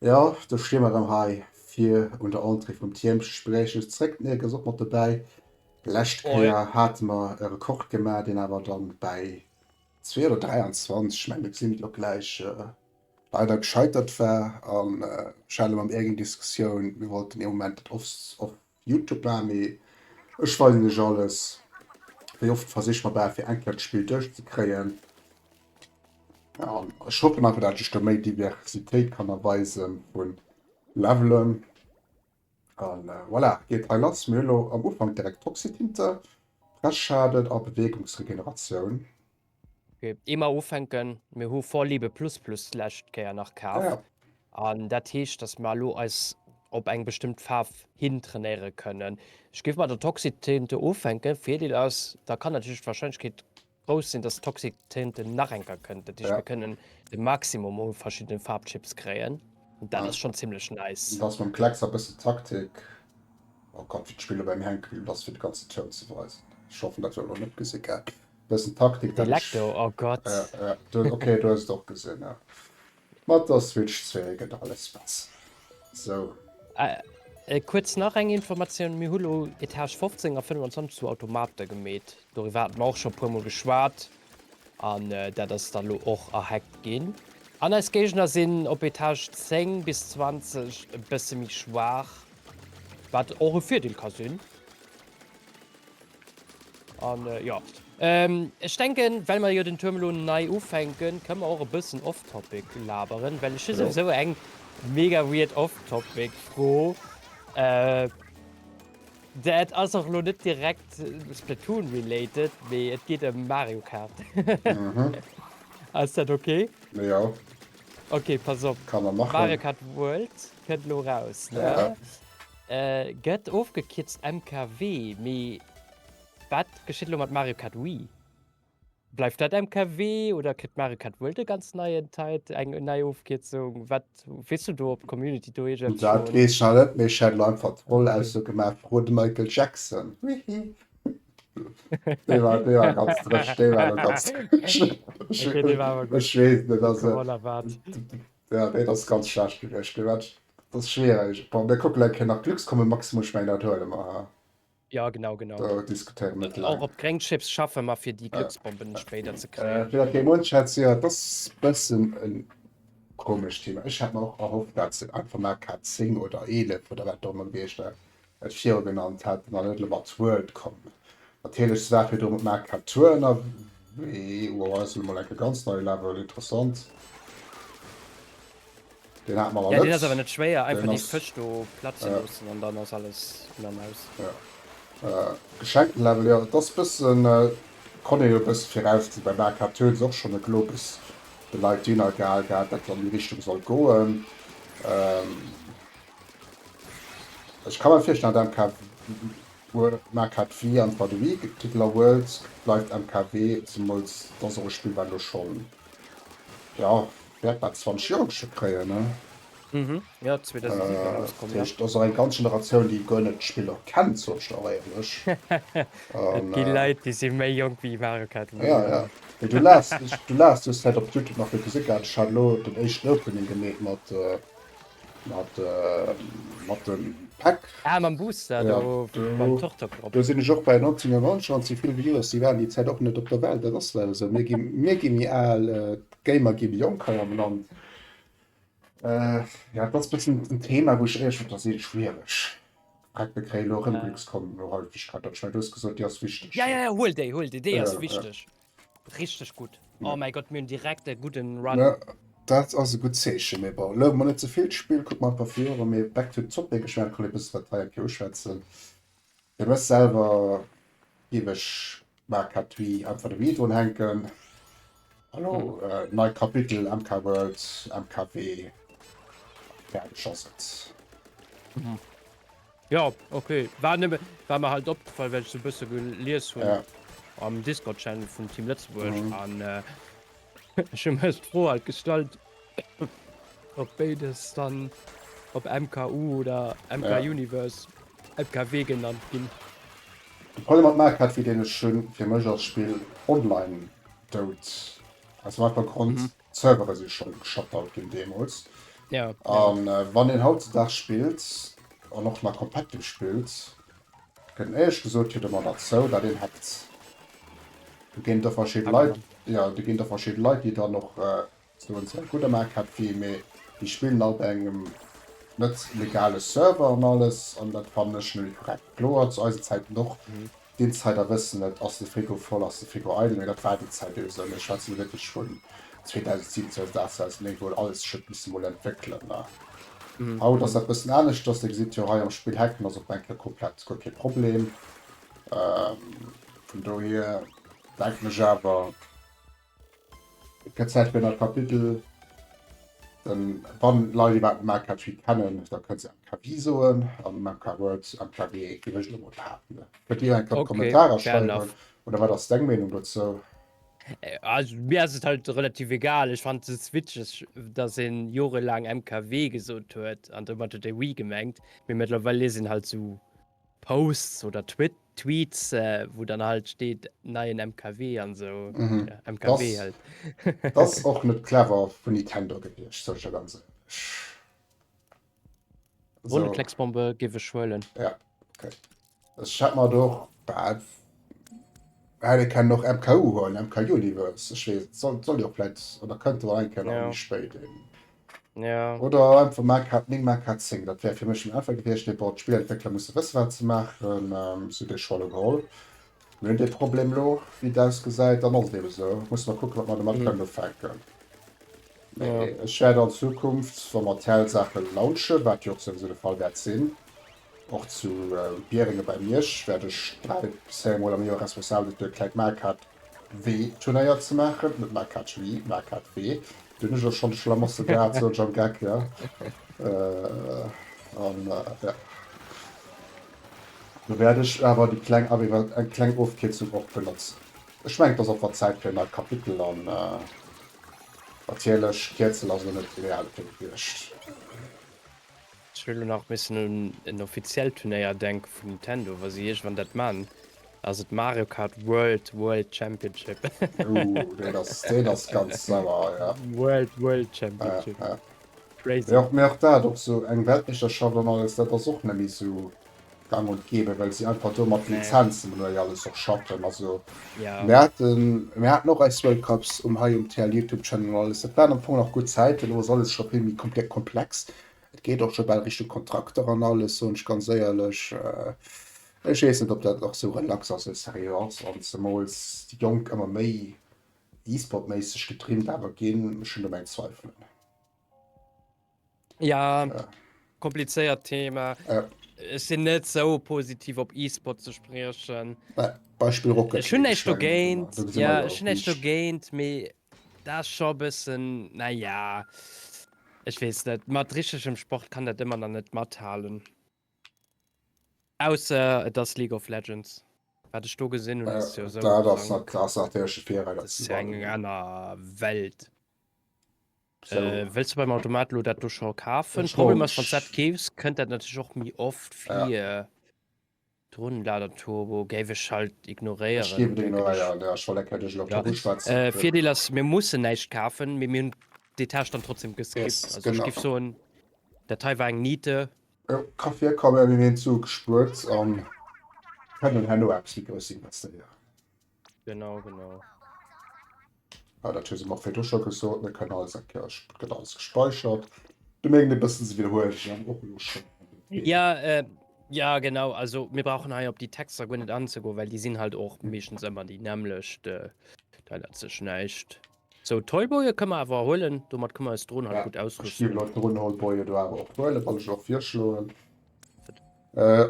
Jo, do sti mer erëm hei fir un der Entrée vum Tiermche spriechen. Ech zréck, den Eric ass och mat dobäi. Lescht Kéier hate mer e Rekord gemaach, deen awer dann bäi 2 oder 23, ech mengen, mir gesinn et elo gläich, leider gescheitert war. An ech hat elo mam Eric eng Diskussioun, mir wollten ee Moment dat off op Youtube maachen, mee ech weisen iech alles. Wéi oft versiche mer bal fir eng Kéier d'Spill duerchzekréien. An ech hoffen einfach, dat ech do méi Diversitéit kann erweisen vun Levelen. An voilà, geet hei lass. Mir hunn elo am Ufank direkt Toxitinte, Fressschaden a Bewegungsregeneratioun. Okay, ier mer ufänken, mir hu Vorliebe plus plus d'lescht Kéier nach kaf. Ja. An dat heescht, dass mer elo eis op eng bestëmmt Faarf hin trainéiere kënnen. Ech géif mat der Toxitinte ufänken. Virdeel ass, da kann natierlech d'Warscheinlechkeet grouss sinn, dass d'Toxitinte nach eng Kéier kënnt. Dat heescht, Ja. mir kënnen de Maximum u verschiddene Farbchips kréien. An dat Ja. ass schonn zimmlech nice. Und das mam Klecks a bëssen Taktik. Oh Gott, wéi d'Spill bei mir hänke bliwwen ass, fir de ganzen Tour ze weisen. Ech hoffen, dat huet elo net gesi gell. Bëssen Taktik, dat ech. Delecto, oh Gott. Ja, ja, du, okay, du hues et och gesinn, ja. Mat der Switch 2 gëtt alles besser. Sou. Kuerz nach eng Informatioun, Mir hu lo Etage 15 a 25 zu Automate gemeet. Doriwwer hate mer och scho puermol geschwat an dat ass da lo och erhackt ginn. An eis Géigner sinn op Etage 10 bis 20 e bësse méi schwaach, wat och e Virdeel ka sinn. An jo, ech denken, well mer jo den Tuerm elo nei ufänken, kënne mer och e bëssen off-topic laberen, well ech hu souwisou eng mega weird off-topic-Fro. Dat ass och elo net direkt Splatoon-related, mee et geet ëm Mario Kart. Ass dat ok? Jo. Ok, pass op. Kann mer maachen. Mario Kart World kënnt elo raus, ne? Gëtt ofgekierzt MKW, mee wat geschitt elo mat Mario Kart Wii? Bleift dat MKW oder kritt Mario Kart World e ganz neien Titel, eng nei Ofkierzung? Wat weess du do, ob d'Community do iergendepps Dat schon. weess ech nach net, mee ech hätt elo einfach d'Roll Okay. Ausso gemaach, Fro de Michael Jackson. Hihi. Dee war, dee war ganz dréch, dee war elo ganz dréch. Ech, Okay, dee war awer gutt. ech weess net, Dee also, koum onerwaart. ja, nee, dat ass ganz schlecht gewiescht. Dee war Dat ass schwiereg. Bon, mir kucken eng Kéier nach Glückskommen Maximum, ech mengen dat huele mer, ha? Ja, genau, genau. Do diskutéiere mer net Och laang. op gréng Chips schaffe mer, fir déi Glücksbomben spéider ze kréien. Fir dat Game unschätzen, jo, et ass bëssen e komescht Thema. Ech hat mer och erhofft, dat se einfach Mario Kart 10 oder 11 oder wat och ëmmer gewiescht wär, et viru genannt hätten an net elo mat World kommen. Natierlech, se war virdru mat Mario Kart Tour ënnerwee. Wow, ass elo mol enke ganz neie Level, interessant. Deen hat mer Ja, awer deen ass awer net. net schwéier, einfach Deen déi ass, Fësch do platze ja. loossen an dann ass alles un an aus. Ja. Geschenkten Level, jo, et ass bëssen, konnt een jo e bësse virausgesinn. Bei Mario Kart hunn se och schonn e Globus de Leit dohinner gehal gehat, dat et an déi Richtung soll goen. Ech ka mer virstellen, datt MK Mario Kart Wii einfach de Wii-Titel a World bleift MKW, zemools et ass och e Spill, wat elo schonn, jo, wäert bal 20 Joer scho kréien, ne? Mhm, jo, 2007 erauskomm, Dat ja. heescht, et ass och eng ganz Generatioun, déi guer net d'Spiller kennt, soen ech der och éierlech. Et gi Leit, déi si méi jonk wéi Mario Kart Wii. Ja, ja. Mee du laachs, du laachs, du hues vläicht op Youtube nach vill gesi gehat, ech hat elo den éischten Opening gemeet mat, mat, mat dem Pack. Ah, mam Booster Ja, do, mam do, Turtok drop. do sinn ech och bei 1999 an si vill Viewers, déi waren déi Zäit och net op der Welt. Dat ass leider esou. Mir gi, mir gi méi al, D'Gamer gi méi jonk hei am Land. Ja, et ass bëssen en Thema, wou ech éierlech muss, dat ass schwiereg. Freck, mir kréien elo erëm Glückskommen-Häufigkeit. Ech mengen, du hues gesot, déi ass wichteg. Ja, ja, ja, huel déi, huel déi, déi ass wichteg. Richteg gutt. Oh mäi Gott, mir hunn direkt e gudden Run. Ja, dat ass e gutt Zeechen. Mee bon, luewe mer net ze vill d'Spill, kucke mer einfach virun. Mee back to the topic, ech mengen, et kann ee bëssen dat hei eng Kéier uschwätzen. Fir mech selwer géif ech Mark Wii einfach de Wii drun hänken. Hallo, mhm. Nei Kapitel MK World, MKW. Fäerdeg ass et. Mhm. Ja, okay. War, nëmme, war mir halt opgefallen, well ich so bësse gelies hunn ja. am Discord-Channel vun Team Lëtzebuerg mhm. an äh, ech hu mir d'Fro halt gestallt, Op béides dann op MKU oder MK Universe, MKW genannt ginn. De Problem mat Mario Kart Wii deen ech hunn, fir mech ass d'Spill online dout. Aus dem einfache Grond, d'Servere si schonn geshutdownt ginn deemools. Ja. An wann een hautzedaags spillt an och nach competitive spillt, gëtt en éierlech gesot jo domadder zou, dat een hackt. Do ginn et och verschidde Leit, jo, do ginn et och verschidde Leit, déi dann och soen, se wäre gutt am AKW, mee déi spillen all bei engem net legale Server an alles, an dat fannen ech net méi korrekt. Kloer, zu eisen Zäiten och, D'Insider wëssen et, ass de Frigo voll, ass de Frigo eidel, mee dat war déi Zäit jo esou. Mir schwätzen elo wierklech vun 2007, 2008, 2009, wou alles sech huet misse mol entwéckelen. Haut ass dat e bëssen aneschters, Dir gesitt jo hei am Spill, Hacken ass op eng Kéier komplett guer kee Problem. Vun dohier denken ech awer, Et gëtt Zäit fir en neit Kapitel. Dann, wann Leit iwwerhaapt MKTree kennen, da kënnt se MKV soen an MK World, MKW, géif ech elo mol behaapten. Kënnt Dir eng Kéier an d'Kommentarer schreiwen, oder wat ass deng Meenung dozou? Also mir ass et halt relativ egal. Ech fand es witzeg, dass een jorelaang MKW gesot huet an domat huet ee Wii gemengt, mee mëttlerweil liest een halt sou Posts oder Twit Tweets wou dann halt steet neien MKW an sou. Mhm. Ja, MKW Das, halt. das och net clever vun Nintendo gewiescht, sou ech der ganz éierlech. So. Rondeklecksbombe géif ech huelen. Ja, okay. Ech hätt mer do och bah, hätt ee kennen och MKU huelen, MK Universe, ech weess, soll, soll jo och vläit, oder kënnt och eng Kéier nach Ja. méi spéit een. Ja. Oder einfach Maker 9, Maker 10, dat wär fir mech méi einfach gewiescht. Mee bon, d'Spillentwéckler musse wësse wat se maachen, se hunn dee Choix elo geholl. Mir hunn dee Problem elo, wéi et ausgesäit, dann ass et ebe sou. Musse mer kucken, wat mer domat kënnen ufänken. Mee ech wäert an Zukunft, wa mer TL-Saache launchen, wat jo och souwisou de Fall wäert sinn, och zu Bierenge bei Miersch, wäert ech 3 bis 4 Mol am Joer responsabel sinn, fir e klengt Maker W-Turnéier ze maachen, net Makat W, Makat W. Do hunn ech och schonn de Schlamassel gehat, soen ech am Geck, jo. An ja, do wäert ech awer déi kleng Abbrevi-, eng kleng Ofkierzung och benotzen. Ech mengen, et ass och Zäit fir en neit Kapitel an natierlech, Kierzel ass elo net ideal dofir gewiescht. Ech hu lo nach missen un en offiziellt Turnéier denke vun Nintendo, wa si iergendwann dat man, ass et Mario Kart World World Championship. Ooh, deen ass, deen ass ganz sauer, ja. World World Championship. Ja, ja. Crazy. Mee och, mee och dat, och sou eng Weltmeeschterschaft an alles, dat ass och net méi sou gang und gäbe, well si einfach do mat Lizenzen an alles och schaffen. Also Ja. mir haten, mir haten och eis World Cups um hei um TL Youtube Channel an alles. Dat waren am Fong nach gutt Zäiten. Elo ass alles scho vill méi komple komplex. Et geet och scho bal Richtung Kontrakter an alles, soen ech ganz éierlech. Ech weess net, ob dat och sou relax a sou seriö ass an zemools déi Jonk ëmmer méi E-Sport-méisseg getrimmt awer ginn. Ech hunn do meng Zweifelen. Ja, komplizéiert Thema. Ech sinn net sou positiv op E-Sport ze spriechen. Beispill Rocket Ech hunn näischt dogéint, jo, ech hunn näischt dogéint, mee dat ass scho e bëssen, naja. Ech weess net, mat richtegem Sport kann dat ëmmer nach net mathalen. Ausser et ass League of Legends. Wat ech do gesinn hunn, ass jo esou Dat ass krank. dat ass natierlech e Virreider Dat ass zu jo eng allem. aner Welt. Sou. Wëlls du beim Automat elo dat do scho kafen? Ech Problem holen ass, wann s dat keefs, kënnt dat natierlech och méi oft Ja. vir. Drohnenlader Turbo géif ech halt Ech ignoréieren, géif et denken ech. ignoréieren, ja. Ech wollt eng Kéier duerch Ja. Turbo schwätzen. Äh, Virdeel ass, mir mussen näischt kafen, mee mir hunn d'Etage dann trotzdem geskippt. Yes, Also ech genau. géif soen, dat hei war eng Niete. Jo, ka virkommen, mir hunn Sue gespuert an kënnen herno eppes méi grouss investéieren. Genau, genau. Ah, dat hu se mer virdru scho gesot, mir kënnen alles eng Kéier, et gëtt alles gespeichert. Du mengen e bëssen se widderhuelen sech an och elo schonn. Ja, äh, ja genau, also mir brauchen hei op déi Texter guer net anzegoen, well déi sinn halt och meeschtens ëmmer déi nämmlecht, äh, da ännert sech näischt. Sou, Toyboye kënne mer awer huelen, domat kënne mer eis Dron halt Ja, gutt ech géif ausrüsten. elo d'Dronenholboye do awer och huelen, wann ech och virschloen.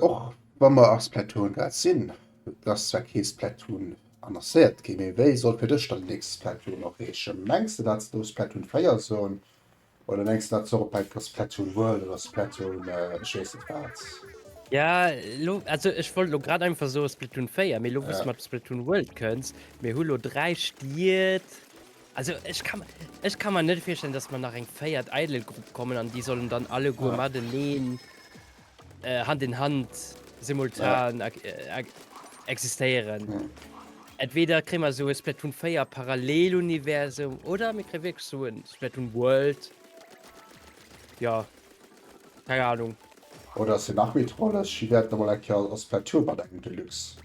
Och wa mer a Splatoon grad sinn, et ass zwar kee Splatoon annoncéiert ginn, mee wéi soll fir dech dann den nächste Splatoon och heeschen? Mengs de dat se do Splatoon 4 soen oder mengs de dat se och op eng Kéier Splatoon World oder Splatoon ech weess net wat? Ja elo, also ech wollt elo grad einfach soe Splatoon 4, mee elo wou s de mat Splatoon World kënns, mir hu lo 3 Stied, also ech ka ech ka mer net virstellen, datt mer nach eng véiert Idle Grupp kommen an déi sollen dann alleguer mateneen Hand in Hand simultan existéieren. Entweder kréie mer esou e Splatoon 4 Paralleluniversum oder mir kréie wierklech esou e Splatoon World. Ja, keng Ahnung. Oder ass hien nach méi trolleg? Wéi wär et da mol eng Kéier a Splatoon mat engem Deluxe?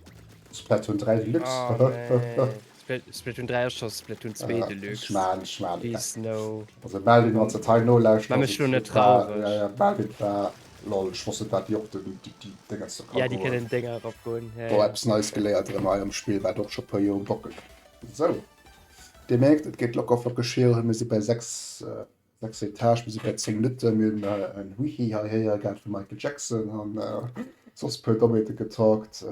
Splatoon 3 Deluxe? Oh nee. Splatoon 3 ass scho Splatoon 2 Deluxe. Ech maan, ech maan. Please no. Also Melvin, wann s de hei nolauschters. Maa mech lo net traureg. Ja, ja, Melvin war, lol, ech wosst net wat déi och den, déi, déi Déngens do ka Ja, déi goen. kënnen Dénger eropgoen. Ja, ja. Bo eppes Neies geléiert erëm hei am Spill, wat och scho puer Joer um Bockel. Sou, Dir mierkt, et geet locker flockeg virun, mir si bei 6, 6 Etage, mir si bei 10 Minutten, mir hunn en Huihi hei héiere gehat vum Michael Jackson an soss e puer Dommheete getalkt.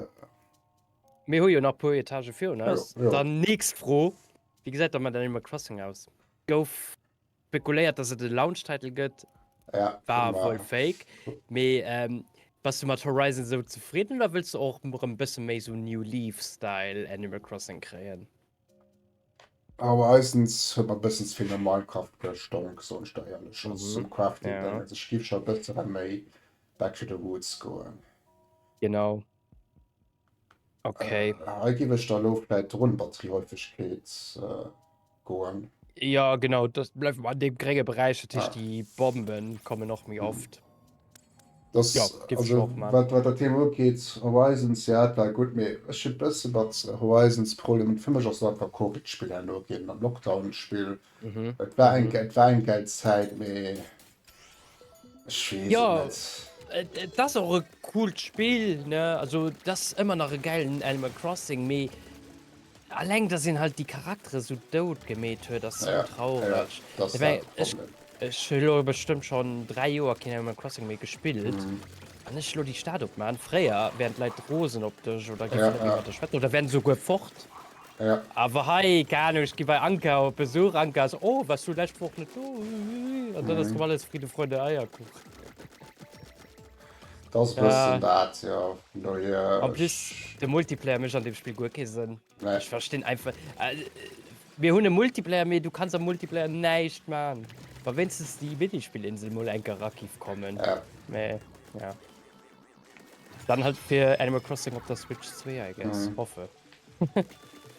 Mir hu jo nach e puer Etagë virun eis. Dann nächst Fro, Wéi gesäit da mat Animal Crossing aus? Gouf spekuléiert, dass et e Launch-Title gëtt, war wuel fake. Mee bass du mat Horizon esou zefridden oder wëlls du och erëm e bësse méi esou New Leaf-Style Animal Crossing kréien? Horizons huet mer e bëssen ze vill no Minecraft gestonk, soen ech der éierlech. Also zum Crafting ja. Also ech géif scho e bësse rem méi back to the roots goen. Genau. Okay. Äh, hei géif ech da lo vläit d'Drohnenbatteriehäufigkeet äh, goen. Ja, genau, das bleift an dem grénge Beräich, dat heescht, ja. déi Bomben kommen och méi oft. Das, ja, also, wat, wat dat Thema ugeet, Horizons, ja, dat war gutt, mee ech hu bësse mat Horizons Problemen. Fir mech ass et einfach Covid-Spill herno ginn, am Lockdown-Spill. Mhm. Et war eng, mhm. et war eng geil Zäit, mee ech weess ja, et net. Et ass och e coolt Spill, ne? Also, dat ass ëmmer nach e geilen Animal Crossing, mee alleng, dass een halt déi Charaktere sou dout gemeet huet, ass sou traureg. Ja, ja, ech, Ech hu lo bestëmmt schon 3 Joer keen Animal Crossing méi gespillt. Wann ech lo déi Stad opmaan, fréier wären d'Leit rosen op dech oder géifen net méi mat der schwätzen oder wären esouguer fort. Awer hei, keng Ahnung, ech gi bei Anka op Besuch, Anka ass, oh, waars du lescht Woch net do? An dann ass rëm alles Friede, Freude, Eierkuch. Dat ass e bëssen dat, jo. Vun dohier. En plus, de Multiplayer mécht an deem Spill guer kee Sënn. Nee. Ech verstinn einfach. Äh, mir hunn e Multiplayer, mee du kanns am Multiplayer näischt man. Wa wéinstens déi Minispillinsel mol enker rakiff kommen. Ja. Mee, ja. Dann halt fir Animal Crossing op der Switch 2, I guess. Mhm. Hoffe.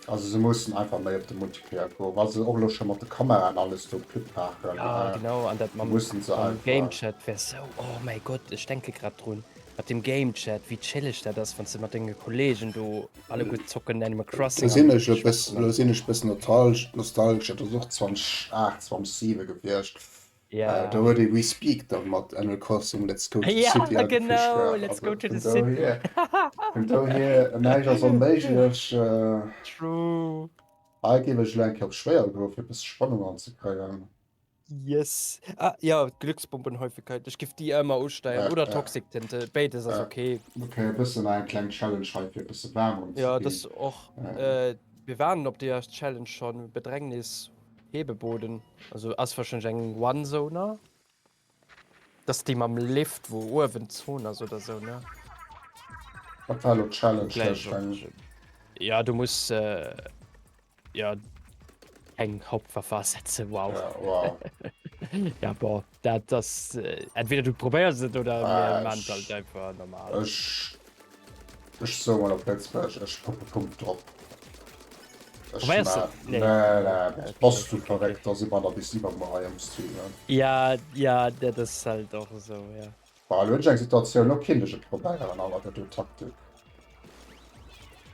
Also se mussen einfach méi op de Multiplayer goen, wa se och elo scho mat de Kameraen alles do Pub maachen. Ja, äh, genau, an dat mam, mussen se mam Game Chat wär sou, oh mäi Gott, ech denke grad drun, mat dem Game Chat, wéi chilleg dat ass, wann s de mat denge Kollegen do Alleguer zocken Animal Crossing. Do sinn ech e bëssen, lo sinn ech bëssen nostalgesch, dat ass och 2008, 2007 gewiescht. Ja. Do huet ee We Speak da mat Animal Crossing Let's Go to the City Ja, genau, Let's Go to the City. Vun dohier, näischt ass onméiglech. True. Hei géif ech elo eng Kéier op schwéier goen, fir e bësse Spannung anzekréien. Yes. Ah, ja, Glücksbombenhäufigkeit. Ech giff déi ëmmer usteieren. Oder Toxic Tinte. Béides ass ok. Ok, e bëssen eng kleng Challenge hei fir e bësse waarm erëm ze ginn. Ja, das och. Mir waren op deeër Challenge schon. Bedrängnis Hebeboden. Also ass wahrscheinlech eng One-Zoner. Das déi mam Lift, wou uewen d'Zon ass oder sou, ne? Wat war elo d'Challenge? Ja, du muss. Ja, eng Hauptwaffe ersetzen, wow. Ja, wow. ja, boah, dat das äh, entweder du probéiers et oder ah, mir man halt einfach normal. Ech ech so mal op Lëtzebuerg, ech poppe Punkt drop. Probéiers du? Nee, nee, nee. Bass du verréckt, da si mer da bis iwwermuer hei am Stream. Ja, ja, dat ass halt och esou, ja. Bah, elo hunn ech eng Situatioun, elo kinnt ech et probéieren, awer dat do Taktik.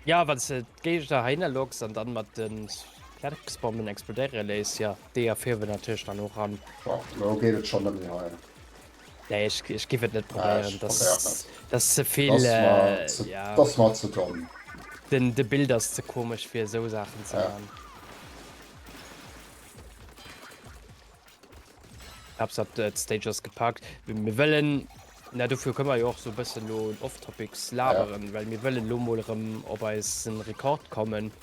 Ja, wann s de d'Géigner heihinner locks an dann mat de Klecksbommen explodéiere léiss, jo, déi erfiewen natierlech dann och an. Bon, elo geet et schonn net méi hei. Nee, ech, ech giff et net probéieren, dat ass ze vill, ja. Dat ass mer ze domm. Den, de Build ass ze komesch fir esou Saachen ze man. Haaptsaach d'Stage ass gepackt. Mir wëllen, na dofir kënne mer jo och sou e bëssen elo off-topics laberen, well mir wëllen elo mol erëm op eisen Rekord kommen,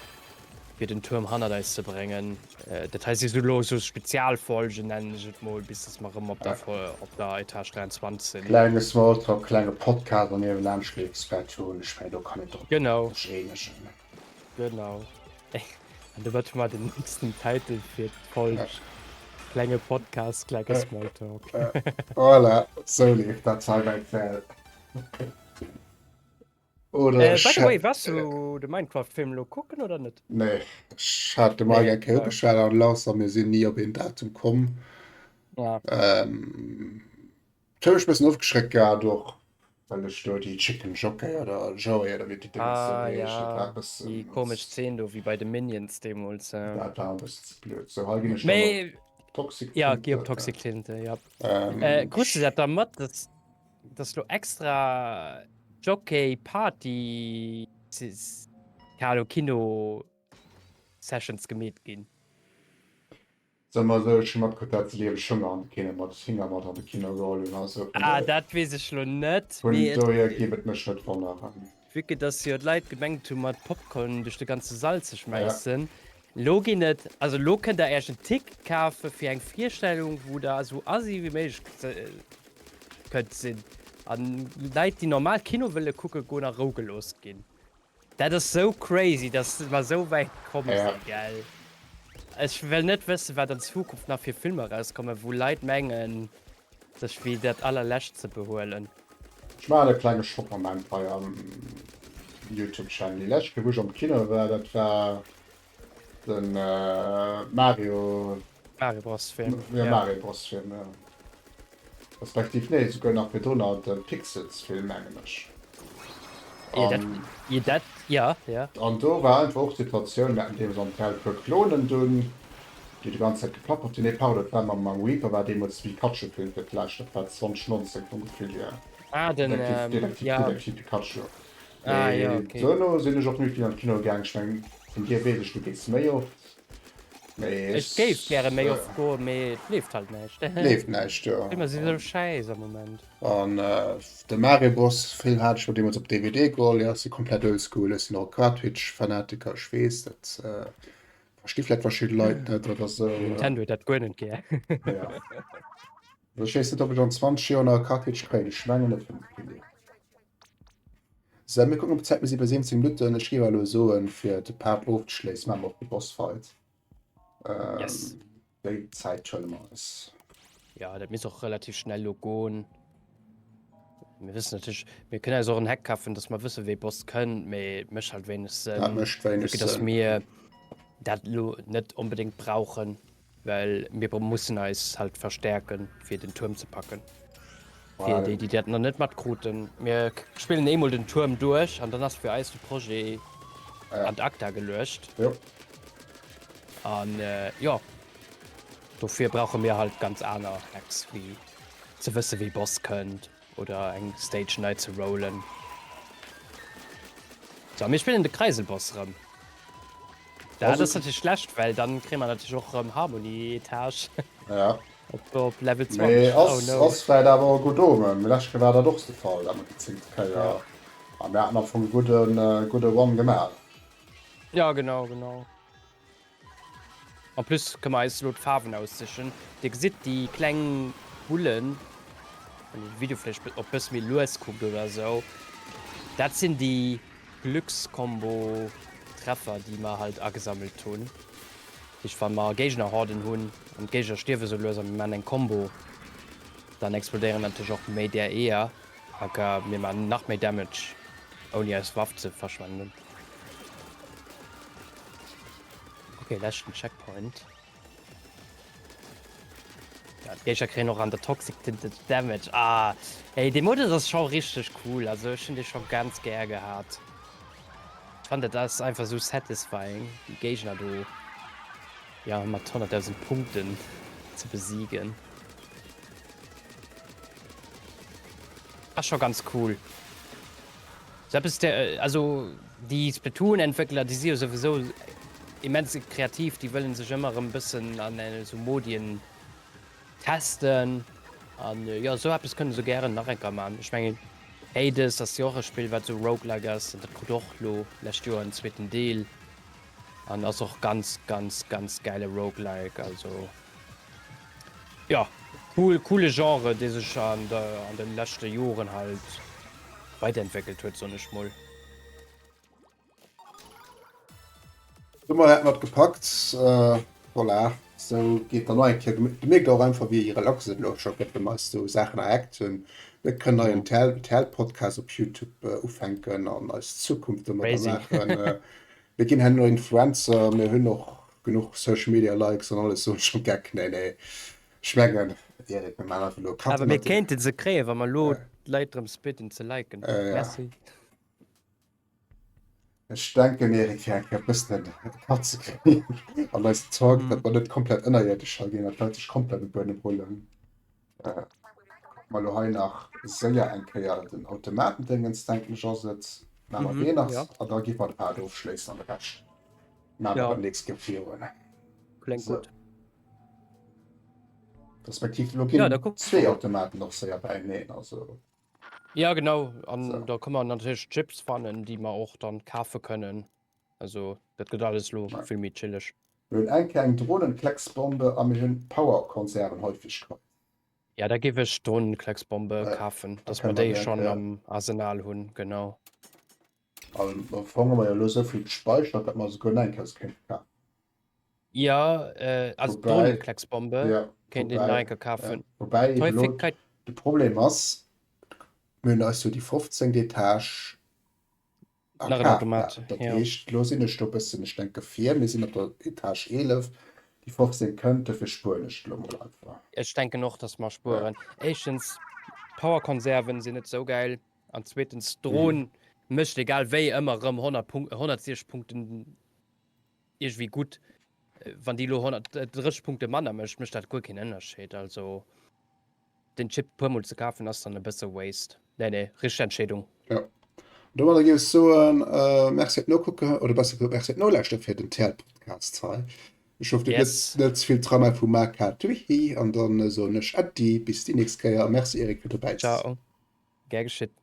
fir den Tuerm hannert eis ze bréngen. Dat hei si sou elo sou Spezialfolgen, nennen ech et mol, bis dass mer erëm op der op der Etage 23 sinn. Klenge Smalltalk, klenge Podcast an niewenlaanscht leeft Splatoon. Ech mengen do kann een drop Genau. sech eenegen. Genau. An do wat hu mer den nächsten Titel fir d'Folg. Klenge Podcast, klenge Smalltalk. Voilà, sou leeft dat hei bei Pfähl. Oder äh, by the way, warst du de Minecraft-Film lo kucken oder net? Nee, ech hat de Mike eng Kéier ugeschwat an lass a mir sinn ni op een Datum komm. Ja. Ähm. Et huet mech bëssen ofgeschreckt gehat och well ech do déi Chicken Jockey oder Joey oder wéi déi Déngens do Ah heescht, ja, dat war e bëssen déi komesch Zeen do wéi bei de Minions deemools. Dat war e bëssen ze blöd. Sou hei ginn ech dann op Mee Toxic ja, gi op Tinte. Toxic Tinte, ja. Ähm, Äh, krus du dat da mat, dass dass lo extra Jockey Party Kalo Kino Sessions gemeet ginn? Soe mer esou, ech hu matkritt, dat se liewe Schënger an de Kino mat Hinger mat an de Kino geholl hunn. Also vun Ah, dat weess ech lo net, vun mee et, dohier géif et mech net wonneren. vue que dass jo d'Leit gemengt hu mat Popcorn duerch de ganze Sall ze Ja. schmäissen, lo ginn et, also lo kënnt der Äech en Ticket kafe fir eng Virstellung, wou der esou assi wéi méiglech kënnt sinn. An Leit, déi normal Kino wëlle kucke goen, a Rou gelooss ginn. Dat ass sou crazy dass mer sou wäit komm sinn, gell? Ech well net wëssen wat an Zukunft nach fir Filmer erauskommen wou Leit mengen sech wéi dat allerlescht ze behuelen. Ech maachen e klenge Shop-Moment hei am Youtube Channel. Déi lescht Kéier wou ech am Kino war, dat war den Mario. Mario Bros Film, ja. Mario Bros Film, ja. Respektiv, nee, souguer nach virdrunner de Pixels Film, mengen ech. Ja, dat, ja, dat, ja, ja. An do war einfach och d'Situatioun, mir haten deemools am Hotel e puer Klonen dunn, déi déi ganz Zäit geplappert hunn. Nee, pardon, et war mam, mam Reaper war deemools de Pikachu-Film fir d'lescht, dat war 2019 vum Gefill hier. Ah, den, Detektiv, ähm, Detektiv, ja. Detektiv Pikachu. Ah, ja, Mee okay. duerno sinn ech och méi vill an d'Kino gaang. Ech mengen, vun dir weess ech, du gees méi oft. Mee Ech géif gäre méi oft goen, mee et leeft halt näischt. Leeft näischt, jo. D'Filmer si sou schäiss am Moment. An de Mario Bros Film hat ech mer deemools op DVD geholl. Jo, ech si komplett oldschool, ech sinn och Cartridge-Fanatiker, ech weess, dat versti vläicht verschidde Leit net oder sou. Nintendo huet dat guer net gär. Jo. Also ech weess net, ob ech an 20 Joer nach e Cartridge kréien, ech mengen net, vum Gefill hier. Sou, mir kucken op d'Zäit, mir si bei 17 Minutten. Ech géif elo soen, fir de Part ofzeschléissen, maache mer och de Bossfight. Ähm, Yes. Déi Zäit huele mer eis. Ja, dat misst och relativ schnell lo goen. Mir wëssen natierlech, mir kënnen eis och en Hack kafen, dass mer wëssen, wéi Boss kënnt, mee et mécht halt wéineg Sënn. Dat mécht wéineg Vu que dass Sënn. mir dat lo net onbedéngt brauchen. Well mir mussen eis halt verstärken, fir den Tuerm ze packen. Fir déi, déi dat nach net matkruten, mir spillen eemol den Tuerm duerch an dann ass fir eis de Projet ad acta geluecht. An jo, dofir brauche mir halt ganz aner Hacks, wéi ze wësse wéi Boss kënnt oder eng Stage nei ze rollen. Sou, mir spillen de Kreiselboss rëm. Dat ass natierlech schlecht, well dann kréie mer natierlech och rëm Harmonie-Etage. Ja. Op, op Level 20. Mee ass, oh no. ass vläit awer och e gutt Omen. Mee lescht Kéier war dat och de Fall, dat mat déi zéngte Kéier. Ja. A mir haten am Fong e gudden, gudde Run gemaach. Ja, genau, genau. En plus kënne mer eis elo d'Faarwen aussichen. Dir gesitt déi kleng Bullen, wann dir de Video vläicht och bësse méi lues kuckt oder esou, dat sinn déi Glückskombo Treffer déi mer halt agesammelt hunn. Dat heescht wa mer Géignerhorden hunn an d'Géigner stierwe sou lues a mir maachen eng Kombo, dann explodéieren natierlech och méi där Eeër aka mir maachen nach méi Damage ouni eis Waff ze verschwenden. Okay, leschten Checkpoint. Ja, d'Géigner kréien och an der Toxic Tinted Damage. Ah, hey, dee Modus ass scho richteg cool. Also ech hunn dee scho ganz gär gehat. Ech fannen dat ass einfach sou satisfying, déi Géigner do ja mat 100.000 Punkten ze besiegen. Ass scho ganz cool. Sou eppes, also déi Splatoon-Entwéckler, déi si jo souwisou immens kreativ, déi wëllen sech ëmmer erëm bëssen an esou Modien testen an jo esou eppes kënne se gären nach eng Kéier man. Ech mengen Hades ass jo och e Spill wat esou Roguelike ass an dat krut och lo lescht Joer en zweeten Deel an ass och ganz ganz ganz gäile Roguelike, also. Jo, cool, coole Genre, dee sech an de, an de leschte Joren halt weiderentwéckelt huet, soen ech mol. Domat hätte mer et gepackt. Voilà, sou geet dann och eng Kéier. Dir mierkt och einfach, wéi relax et elo scho gëtt, wa mer eis sou Saachen erhackt hunn. Mir kënnen hei en TL-Podcast op Youtube ufänken an eis Zukunft domadder Crazy. maachen. Mir ginn herno Influencer, mir hunn och genuch Social Media Likes an alles, soen ech am Geck. Nee, nee, ech mengen. Erik, mir maachen einfach elo e Cut. Awer mir kéinte se kréien, wa mer elo d'Leit drëms bidden ze liken. Merci. Ech denken, Erik, fir eng Kéier e bëssen e Cut ze kréien an eisem Talk, datt mer net komplett ënnerierdesch hei ginn an d'Leit sech komplett um Buedem rullen. Kucke mer elo hei nach séier eng Kéier den Automatendéngens, denken ech, ass et. Maache mer deen nach an da gi mer de Part ofschléissen an de Rescht maache mer beim nächste Kéier virun. Kléngt gutt. Respektiv elo ginn zwee Automaten och séier beieneen, also. Ja genau, an so. da kann man natierlech Chips fannen, déi mer och dann kafe kënnen. Also dat gëtt alles lo ja. vill méi chilleg. Mir hunn eng kleng Drohnenklecksbombe a mir hunn Powerkonservenhäufigkeit. Ja, da géif ech Drohnenklecksbombe ja. kafen, dass mer déi schon am Arsenal hunn, genau. An am Fong hu mer jo elo esou vill gespeichert, datt mer souguer nach eng Kéier se kéinte kafen. Ja, äh, also Drohnenklecksbombe ja, kéint een nach eng Kéier kafen. Ja, woubäi elo de Problem ass, mir hunn eis jo déi 15. Etage Nach en Automat, Dat heescht, elo sinn ech do e bëssen, ech denke vir, mir sinn op der Etage 11, déi 15 kënnt, dofir spueren ech elo mol einfach. Ech denken och, datt mer spueren. Éischtens, d'Powerkonserven sinn net esou gäil. An zweetens, d'Dron mécht egal wéi ëmmer erëm 100 Punk 160 Punkten iergendwéi gutt. Wann déi elo 130 Punkte manner mécht, mécht dat guer keen Ënnerscheed. Also den Chip e puermol ze kafen ass dann e bësse waste. Nee, nee, richteg Entscheedung. Jo. An domadder géif ech soen, Merci fir d'Nokucken, oder besser gesot, Merci fir d'Nolauschteren fir den TL-Podcast hei. Ech hoff, dir hutt net, net ze vill Trauma vum Marc gehat. Hihi. An dann soen ech Äddi, bis déi nächst Kéier a Merci Eric fir dobäi ze sinn. Ciao. Gär geschitt.